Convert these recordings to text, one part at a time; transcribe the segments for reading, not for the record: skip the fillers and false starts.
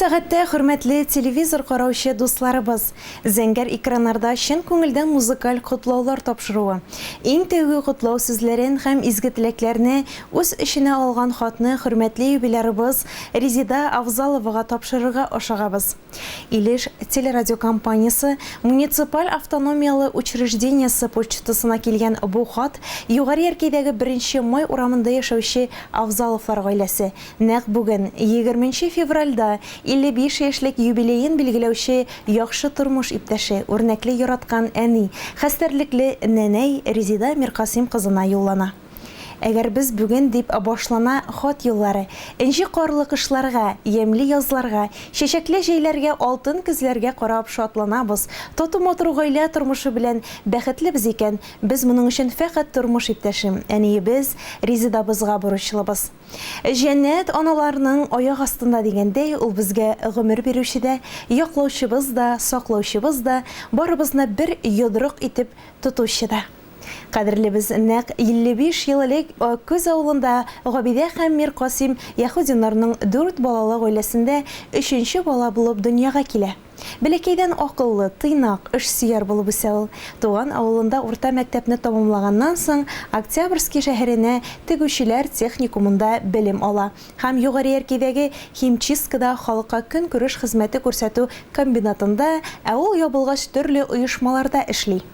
сәгатьтә, хөрмәтле телевизор караучы дусларыбыз! Зәңгәр экраннарда чын күңелдән музыкаль котлаулар тапшыруы. Иң тәүге котлау сүзләрен һәм изге теләкләрне үз эченә алган хатны хөрмәтле юбилярыбыз Резеда Авзаловага тапшырырга ашыгабыз. Илеш телерадиокомпаниясе муниципаль автономияле учреждениесе почтасына килгән бу хат Югары Яркәйдәге Беренче Май урамында яшәүче Авзаловлар гаиләсе нәкъ бүген, егерменче февральдә, 55 яшьлек юбилеен билгеләүче яхшы тормыш иптәше, үрнәкле яраткан әни, хәстәрлекле нәнәй Резеда Миркасыйм кызына юллана. Әгәр без бүген, дип башлана хат юллары, энҗе карлы кышларга, ямьле язларга, чәчәкле җәйләргә, алтын көзләргә карап шатланабыз, тату-матур гаилә тормышы белән бәхетлебез икән, без моның өчен фәкать тормыш иптәшем, әниебез Резедабызга бурычлыбыз. Җәннәт аналарның аяк астында дигәндәй, ул безгә гомер бирүче дә, яклаучыбыз да, саклаучыбыз да, барыбызны бер йодрык итеп тотучы да. Кадерлебез, нәкъ 55 ел элек Аккүз авылында Габидә һәм Миркасыйм Яһүдиннарның дүрт балалы гаиләсендә өченче бала булып дөньяга килә. Бәләкәйдән акыллы, тыйнак, эшсөяр булып үсә ул. Туган авылында урта мәктәпне тәмамлаганнан соң, Октябрьский шәһәренә тегүчеләр техникумында белем ала һәм Югары Яркәйдәге химчисткада халыкка көнкүреш хезмәте күрсәтү комбинатында, ә ул ябылгач төрле оешмаларда эшли.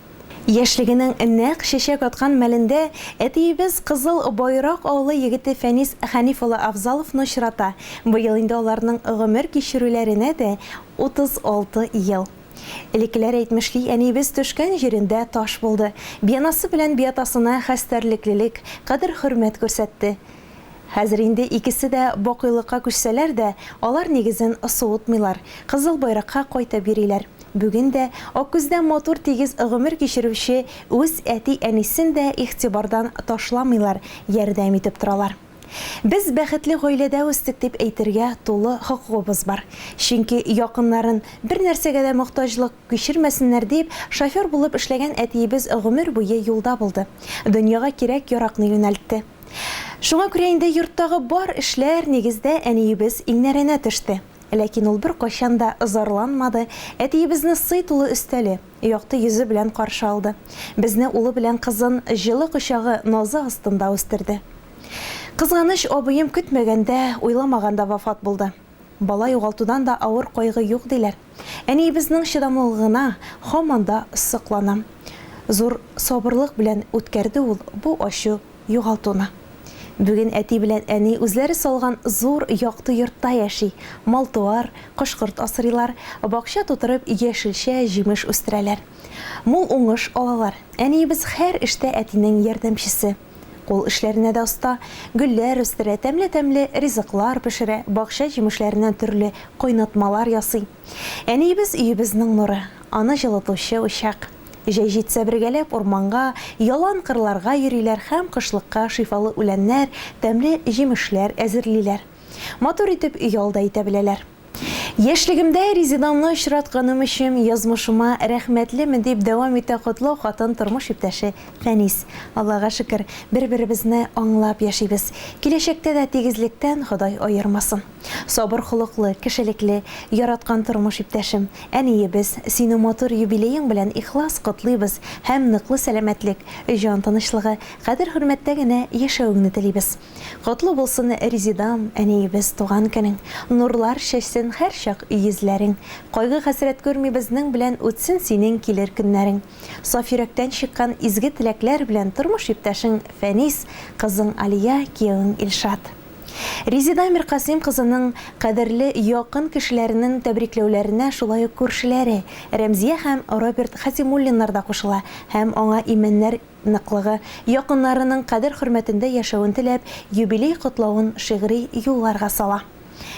Яшьлегенең нәкъ чәчәк аткан мәлендә әтиебез Кызыл Байрак авылы егете Фәнис Хәниф улы Авзаловны очрата. Быел инде аларның гомер кичерүләренә дә 36 ел. Элеккеләр әйтмешли, әниебез төшкән җирендә таш булды. Бианасы белән биатасына хәстәрлеклелек, кадер-хөрмәт күрсәтте. Хәзер инде икесе дә бакыйлыкка күчсәләр дә, алар нигезен суытмыйлар, Кызыл Байракка кайтып йөриләр. Бүген дә Аккүздә матур тигез гомер кичерүче үз әти-әнисен дә игътибардан ташламыйлар, ярдәм итеп торалар. Без бәхетле гаиләдә үстек дип әйтергә тулы хокукыбыз бар. Чөнки якыннарын бер нәрсәгә дә мохтаҗлык кичермәсеннәр дип, шофер булып эшләгән әтиебез гомер буе юлда булды. Дөньяга кирәк-яракны юнәлтте. Шуңа күрә инде йорттагы бар эшләр, нигездә, әниебез иңнәренә төште. Ләкин ул беркайчан да зарланмады, әтиебезне сый тулы өстәле, якты йөзе белән каршы алды. Безне улы белән кызын җылы кочагы, назы астында үстерде. Кызганыч, абыем көтмәгәндә, уйламаганда вафат булды. Бала югалтудан да авыр кайгы юк, диләр. Әниебезнең чыдамлылыгына һаман да сокланам. Зур сабырлык белән үткәрде ул бу ачу югалтуны. Бүген әти белән әни үзләре салган зур якты йортта яши, мал-туар, кош-корт асрыйлар, бакча тутырып яшелчә, җимеш үстерәләр. Мул уңыш алалар. Әниебез һәр эштә әтинең ярдәмчесе. Кул эшләренә дә оста, гөлләр үстерә, тәмле-тәмле ризыклар пешерә, бакча җимешләреннән төрле кайнатмалар ясый. Әниебез өебезнең нуры, аны җылытучы учак. Җәй җитсә бергәләп урманга, ялан-кырларга йөриләр һәм кышлыкка шифалы үләннәр, тәмле җимешләр әзерлиләр. Матур итеп ял да итә беләләр. Яшьлегемдә Резедамны очратканым өчен язмышыма рәхмәтлемен, дип дәвам итә котлау хатын тормыш иптәше Фәнис. Аллага шөкер, бер-беребезне аңлап яшибез. Киләчәктә дә тигезлектән Ходай аермасын. Сабыр холыклы, кешелекле, яраткан тормыш иптәшем, әниебез, сине матур юбилеең белән ихлас котлыйбыз һәм ныклы сәламәтлек, җан тынычлыгы, кадер-хөрмәттә генә яшәвеңне телибез. Котлы булсын, Резидам, әниебез, туган көнең. Нурлар чәчсен һәрчак йөзләрең. Кайгы-хәсрәт күрми безнең белән үтсен синең килер көннәрең. Саф йөрәктән чыккан изге теләкләр белән тормыш иптәшең Фәнис, кызың Алия, киявең Илшат. Резеда Миркасыйм кызының кадерле якын кешеләренең тәбрикләүләренә шулай ук күршеләре Рәмзия һәм Роберт Хәтимуллиннар да кушыла һәм аңа имәннәр ныклыгы, якыннарының кадер-хөрмәтендә яшәвен теләп, юбилей котлавын шигъри юлларга сала.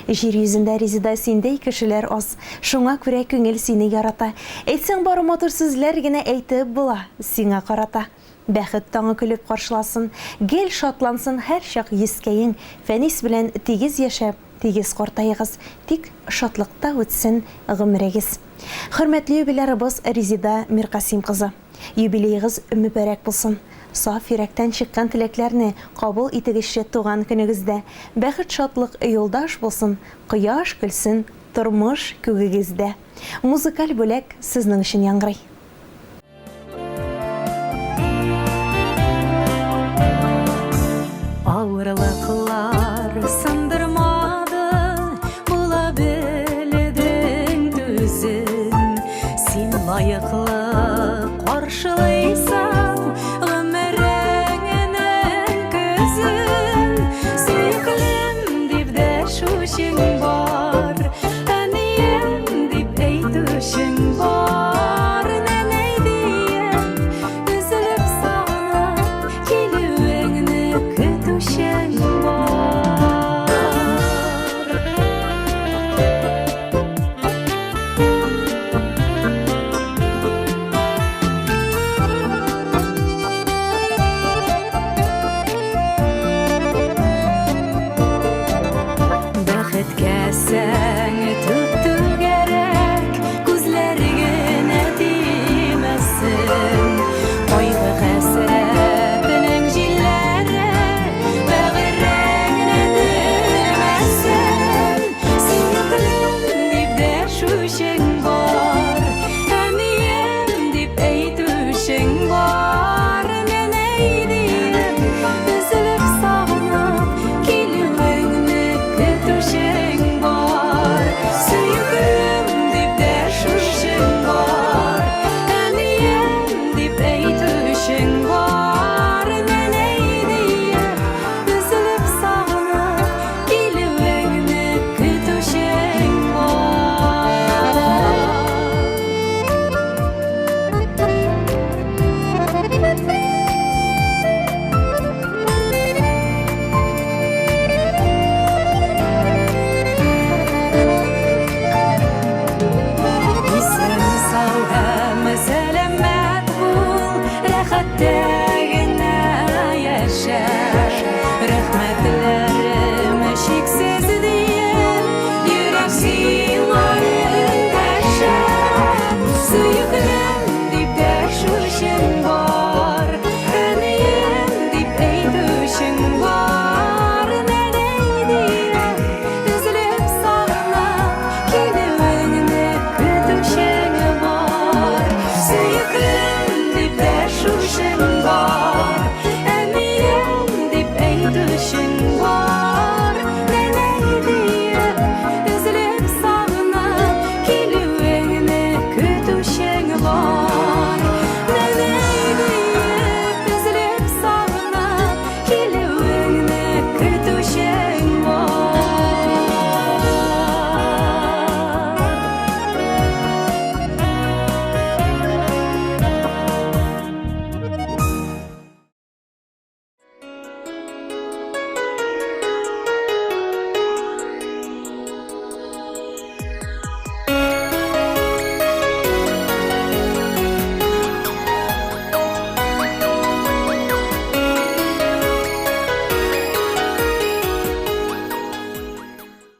Җир йөзендә, Резеда, синдәй кешеләр аз. Шуңа күрә күңел сине ярата. Әйтсәң, бары матур сүзләр генә әйтеп була сиңа карата. Бәхет таңы көлеп каршыласын, гел шатлансын һәрчак йөзкәең, Фәнис белән тигез яшәп, тигез картаегыз, тик шатлыкта үтсен гомерегез. Хөрмәтле юбилярыбыз Резеда Миркасыйм кызы! Юбилеегыз мөбарәк булсын! Саф йөрәктән чыккан теләкләрне кабул итегезче туган көнегездә. Бәхет-шатлык юлдаш булсын, кояш көлсен тормыш күгегездә. Музыкаль бүләк сезнең өчен яңгырый.